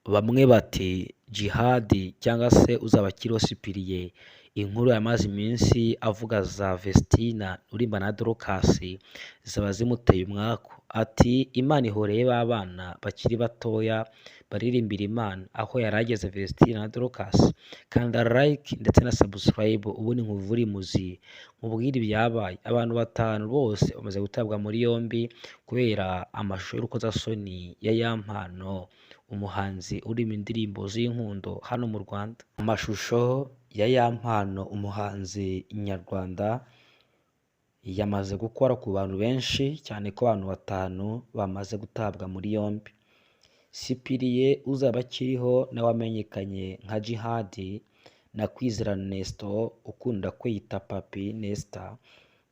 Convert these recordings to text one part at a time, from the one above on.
Bamwe bati Djihad cyangwa se Uzabakiriho Cyprien, inkuru yamaze iminsi avuga za Vestine uririmba na Dorcas zaba zimuteye umwaku. Ati Imana ihoreye ba bana bakiri batoya baririmbira Imana, aho yari ageze Vestine na Dorcas. Kanda like ndetse na subscribe ubundi nkuvure imuzi nkubwire ibyabaye. Abantu batanu bose bamaze gutabwa muri yombi kubera amashusho y'urukozasoni ya Yampano, umuhanzi uririmba indirimbo z'inkundo hano mu Rwanda. Amashusho ya Yampano, umuhanzi nyarwanda, yamaze gukora ku bantu benshi, cyane ko abantu batanu bamaze gutabwa muri yombi. Cyprien Uzabakiriho nawe wamenyekanye nka Djihad na Kwizera Nestor ukunda kwiyita Papi Nesta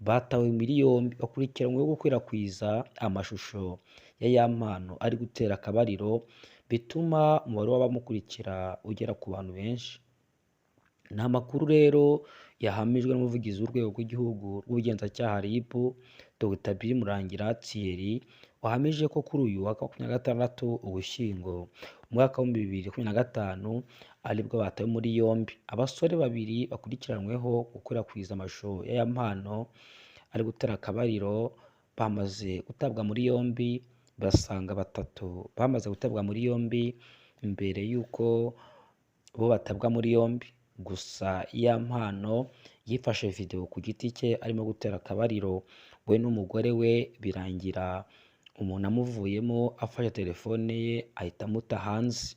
batawe muri yombi, bakurikiranyweho gukwirakwiza amashusho ya Yampano ari gutera akabariro, bituma umubare w'abamukurikira ugera ku bantu benshi. Ni amakuru rero yahamijwe n'umuvugizi w'urwego rw'igihugu rw'ubugenzacyaha RIB, Dr Bill Murangira Thierry, wahamije ko kuri uyu wa 26 Ugushyingo umwaka wa 2025 aribwo batawe muri yombi abasore babiri bakurikiranyweho gukwirakwiza amashusho ya Yampano ari gutera akabariro. Bamaze gutabwa muri yombi, basanga batatu bamaze gutabwa muri yombi mbere y'uko bo batabwa muri yombi. Gusa Yampano yifashe video ku giti cye arimo gutera akabariro we n'umugore we, birangira umuntu amuvuyemo afashe telefone ye ahita amuta hanze.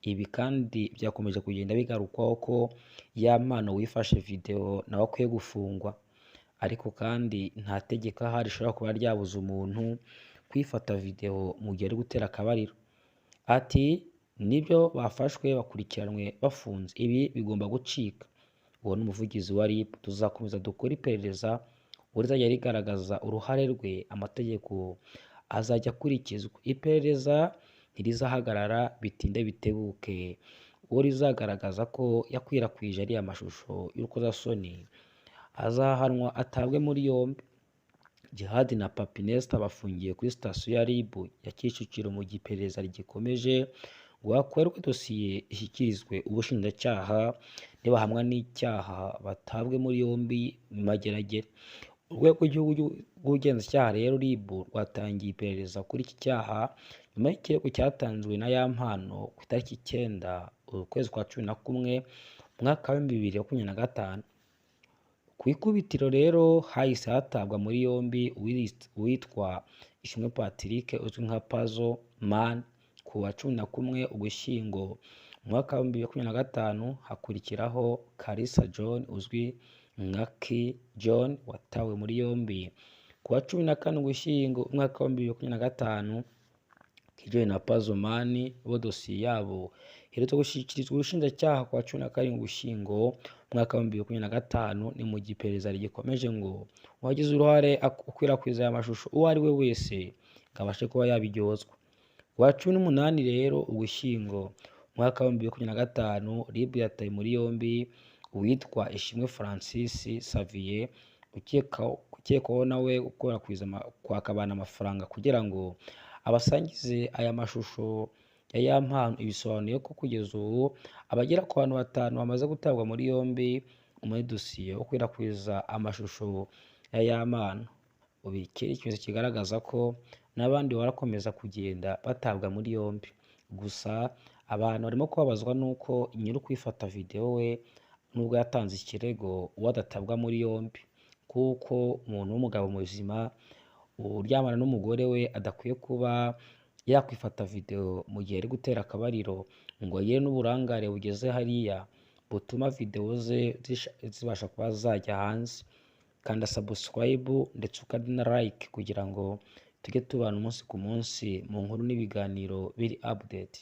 Ibi kandi byakomeje kugenda bigarukwaho ko Yampano wifashe video nawe akwiye gufungwa, ariko kandi nta tegeko ahari rishobora kuba ryabuza umuntu kwifata video mu gihe ari gutera akabariro. Ati nibyo bafashwe bakurikiranwe bafunze, ibi bigomba gucika. Uwo ni umuvugizi wa RIB. Tuzakomeza dukore iperereza, urizajya rigaragaza uruhare rwe, amategeko azajya akurikizwa. Iperereza ntirizahagarara bitinde bitebuke, uwo rizagaragaza ko yakwirakwije ariya mashusho y'urukozasoni azahanwa atabwe muri yombi. Djihad na Papi Nesta bafungiye kuri sitasiyo ya RIB ya Kicukiro mu gihe iperereza rigikomeje ngo hakorwe dosiye ishyikirizwe ubushinjacyaha, nibahamwa n'icyaha batabwe muri yombi mu mageragere. Urwego rw'igihugu rw'ubugenzacyaha rero RIB rwatangiye iperereza kuri iki cyaha nyuma y'ikirego cyatanzwe na Yampano ku itariki 9 ukwezi kwa 11 umwaka wa 2025. Ku ikubitiro rero hahise hatabwa muri yombi uwitwa Ishimwe Patrick uzwi nka Pazzo Man ku wa 11 Ugushyingo umwaka wa 2025, hakurikiraho Kalisa John uzwi nka Key John watawe muri yombi ku wa 14 Ugushyingo umwaka wa 2025. Key John na Pazzo Man bo dosiye yabo iherutse gushyikirizwa ubushinjacyaha ku wa 17 Ugushyingo umwaka wa 2025. Ni mu gihe iperereza rigikomeje ngo uwagize uruhare ukwirakwiza aya mashusho uwo ari we wese ngo abashe kuba yabiryozwa. Ku wa 18 rero Ugushyingo umwaka wa 2025, RIB yataye muri yombi uwitwa Ishimwe Francis Xavier ukekwaho nawe gukwirakwiza, kwaka abantu amafaranga kugira ngo abasangize aya mashusho ya Yampano. Ibisobanuye ko kugeza ubu abagera ku bantu batanu bamaze gutabwa muri yombi muri dosiye yo gukwirakwiza amashusho ya Yampano. Ubu iki ni ikimenyetso kigaragaza ko n'abandi barakomeza kugenda batabwa muri yombi. Gusa abantu barimo kubabazwa n'uko nyiri kwifata video we nubwo yatanze ikirego uwo adatabwa muri yombi, kuko umuntu w'umugabo muzima uryamana n'umugore we adakwiye kuba yakwifata video mu gihe ari gutera akabariro ngo agire n'uburangare bugeze hariya butuma video ze zibasha kuba zajya hanze. Kanda subscribe ndetse ukande na like kugira ngo tujye tubana umunsi ku munsi mu nkuru n'ibiganiro biri update.